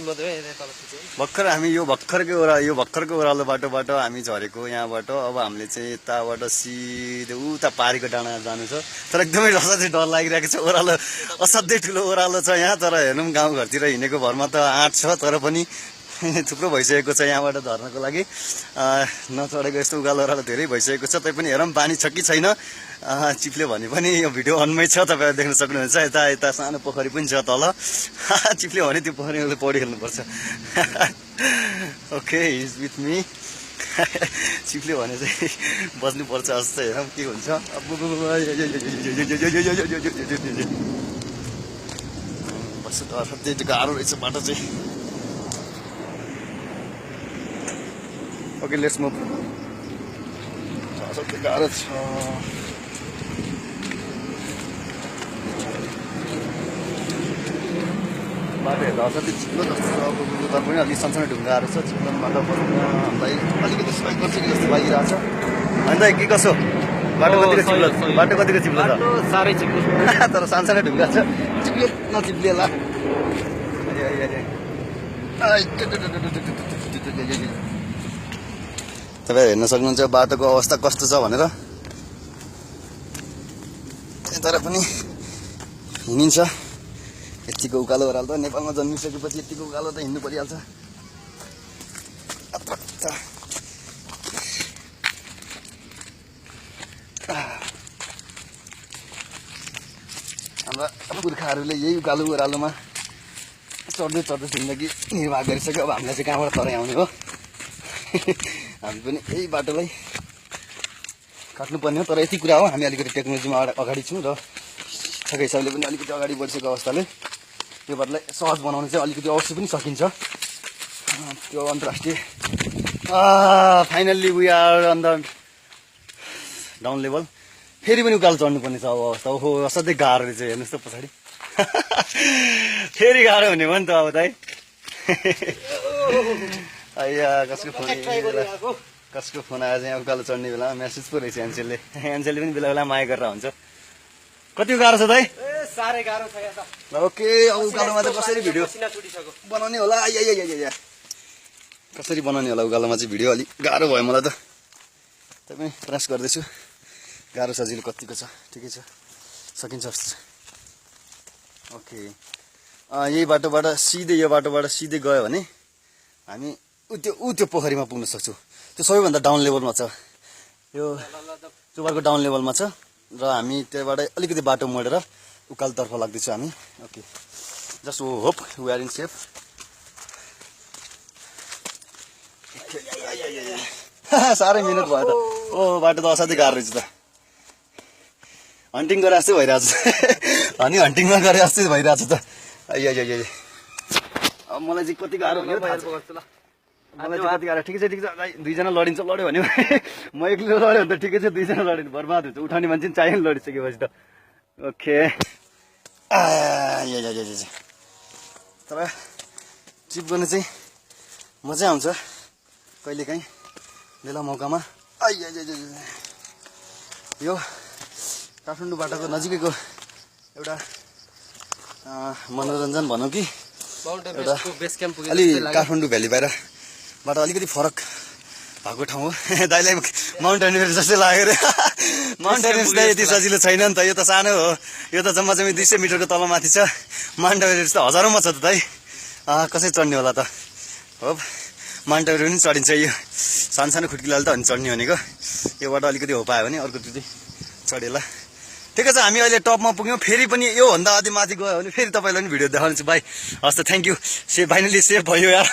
भर्खर हामी यो भर्खरको ओह्रालो बाटोबाट हामी झरेको यहाँबाट। अब हामीले चाहिँ यताबाट सिधै उता पारीको डाँडा जानु छ। तर एकदमै असाध्यै डर लागिरहेको छ। ओह्रालो असाध्यै ठुलो ओह्रालो छ यहाँ। तर हेर्नु गाउँघरतिर हिँडेको भरमा त आँट छ, तर पनि थुप्रो भइसकेको छ यहाँबाट झर्नको लागि। नचढेको यस्तो उकालो ओह्रालो धेरै भइसकेको छ। तैपनि हेरौँ पानी छ कि छैन। चिप्ले भने पनि यो भिडियो अनमै छ, तपाईँहरू देख्न सक्नुहुन्छ। यता सानो पोखरी पनि छ तल। चिप्ले भने त्यो पोखरीमा पौडी खेल्नुपर्छ। Okay, is with me. चिप्ले भने चाहिँ बस्नुपर्छ जस्तो। हेरौँ के हुन्छ। बस्नु त असाध्यै गाह्रो रहेछ बाटो चाहिँ। Okay, let's move. असाध्यै गाह्रो छ बाटो। हेर्दा असाध्यै चिप्लो जस्तो छ। अब उता पनि अलिक सानसानो ढुङ्गाहरू छ। चिप्लोबाट हामीलाई अलिकति सहयोग गर्छ कि जस्तो लागिरहेको छ। अन्त के कसो बाटो कतिको चिप्लो छ? साह्रै चिप्लो तर सानसानो ढुङ्गा छ। चिप्ले नचिप्लिएला। तपाईँ हेर्न सक्नुहुन्छ बाटोको अवस्था कस्तो छ भनेर। तर पनि हिँडिन्छ। यतिको उकालो ओह्रालो त नेपालमा जन्मिसकेपछि यतिको उकालो त हिँड्नु परिहाल्छ। हाम्रा पुर्खाहरूले यही उकालो ओह्रालोमा चढ्दै जिन्दगी निर्वाह गरिसक्यो। अब हामीलाई चाहिँ कहाँबाट तराई आउने हो। हामी पनि यही बाटोलाई काट्नुपर्ने हो। तर यति कुरा हो, हामी अलिकति टेक्नोलोजीमा अगाडि छौँ र ठिकै हिसाबले पनि अलिकति अगाडि बढिसकेको अवस्थाले यो बाटोलाई सहज बनाउनु चाहिँ अलिकति अवश्य पनि सकिन्छ। त्यो अन्तर्राष्ट्रिय finally we are on the down level. फेरि पनि उकालो चढ्नुपर्ने छ अब अवस्था। ओहो, असाध्यै गाह्रो रहेछ। हेर्नुहोस् त पछाडि। फेरि गाह्रो हुने भयो नि त अब त है। आइया, कसको फोन आयो यहाँ उकालो चढ्ने बेलामा। म्यासेज पो रहेछ एन्सेलले पनि बेला बेला माया गरेर हुन्छ। कति गाह्रो छ दाइ? साह्रै गाह्रो छ यहाँ त। ओके, अब उकालोमा चाहिँ कसरी भिडियो बनाउने होला? कसरी बनाउने होला उकालोमा चाहिँ भिडियो? अलिक गाह्रो भयो मलाई त। तपाईँ प्रयास गर्दैछु। गाह्रो सजिलो कतिको छ? ठिकै छ, सकिन्छ जस्तो छ। ओके, यही बाटोबाट सिधै यो बाटोबाट सिधै गयो भने हामी त्यो पोखरीमा पुग्न सक्छौँ। त्यो सबैभन्दा डाउन लेभलमा छ। यो चोबारको डाउन लेभलमा छ र हामी त्यहाँबाट अलिकति बाटो मोडेर उकालोतर्फ लाग्दैछौँ हामी। Okay, just hope we are in safe. साह्रै मिहिनेत भयो त। ओ, बाटो त असाध्यै गाह्रो रहेछ त। हन्टिङ गरे जस्तै भइरहेको छ। हनी हन्टिङमा गरे जस्तै भइरहेको छ त। अब मलाई चाहिँ कति गाह्रो भयो थाहा छ। मलाई चाहिँ कति गाह्रो। ठिकै छ दुईजना लड्यो भने म एक्लै लड्यो भने त ठिकै छ। दुईजना लड्यो भने बर्बाद हुन्छ। उठाउने मान्छे पनि चाहियो लडिसकेपछि त। ओके, तर ट्रिप गर्नु चाहिँ मजै आउँछ कहिलेकाहीँ बेला मौकामा। यो काठमाडौँबाटको नजिकैको एउटा मनोरञ्जन भनौँ कि एउटा अलि काठमाडौँ भ्याली बाहिरबाट अलिकति फरक भएको ठाउँ हो। दाइलाई माउन्ट एभरेस्ट जस्तै लाग्यो अरे। माउन्ट एभरेस्ट त यति सजिलो छैन नि त। यो त सानो हो। यो त जम्मा 200 मिटरको तलमाथि छ। माउन्ट एभरेस्ट त हजारौँमा छ त दाइ। कसरी चढ्ने होला त? हो, माउन्ट एभरेस्ट पनि चढिन्छ। यो सानो खुट्किलाले त अनि चढ्ने भनेको। योबाट अलिकति हो पायो भने अर्कोतिर चढेला। ठिकै छ, हामी अहिले टपमा पुग्यौँ। फेरि पनि योभन्दा अझै माथि गयो भने फेरि तपाईँलाई पनि भिडियो देखाउनु छु भाइ। हस् त, थ्याङ्क यू। फाइनली सेफ भयो यार।